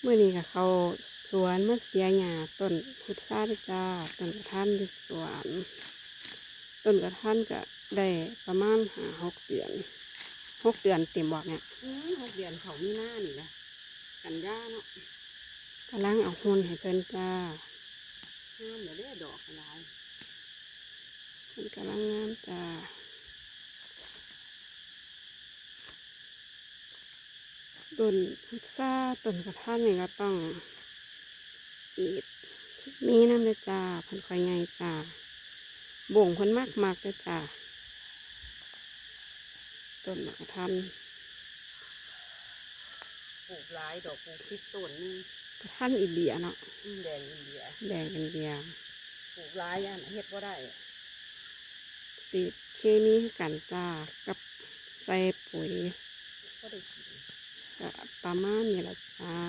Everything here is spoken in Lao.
ມື້ນີ້ກໍເຂົ້າສວນມາເສຍຫຍ້າຕົ້ນພຸດຊາເດີຈ້າ, ຕົ້ນກະທັນຢູ່ສວນ. ຕົ້ນກະທັນກໍໄດ້ປະມານຫ້າຫົກເດືອນ, ຫົກເດືອນເຕັມບໍ່ແມ່? ອືມ ຫົກເດືອນ ເຂົ້າມີນານີ້ແຫຼະ ກັນຍາເນາະ. ກຳລັງເອົາຮຸ່ນໃຫ້ເພິ່ນຈ້າ. ງາມແລ້ວເດ້ ດອກຫຼາຍ. ເພິ່ນກຳລັງງາມຈ້າ. ຕົ້ນພຸດຊາ ຕົ້ນກະທັນນີ້ກໍຕ້ອງສີດເຄມີນຳເດີຈ້າ, ເພິ່ນຄ່ອຍໃຫຍ່ຈ້າ. ບົ້ງເພິ່ນມັກໆເດີຈ້າ. ຕົ້ນໝາກກະທັນ ປູກຫຼາຍດອກ, ປູກສິບຕົ້ນໜຶ່ງ. ກະທັນອິນເດຍເນາະ. ອືມ ແດງອິນເດຍ ແດງອິນເດຍ. ປູກຫຼາຍຢ້ານເຮັດບໍ່ໄດ້. ສີດເຄມີຄືກັນຈ້າ ກັບໃສ່ປຸຍ ພໍໄດ້ກິນ. ກະປະມານນີ້ລະຈ້າ.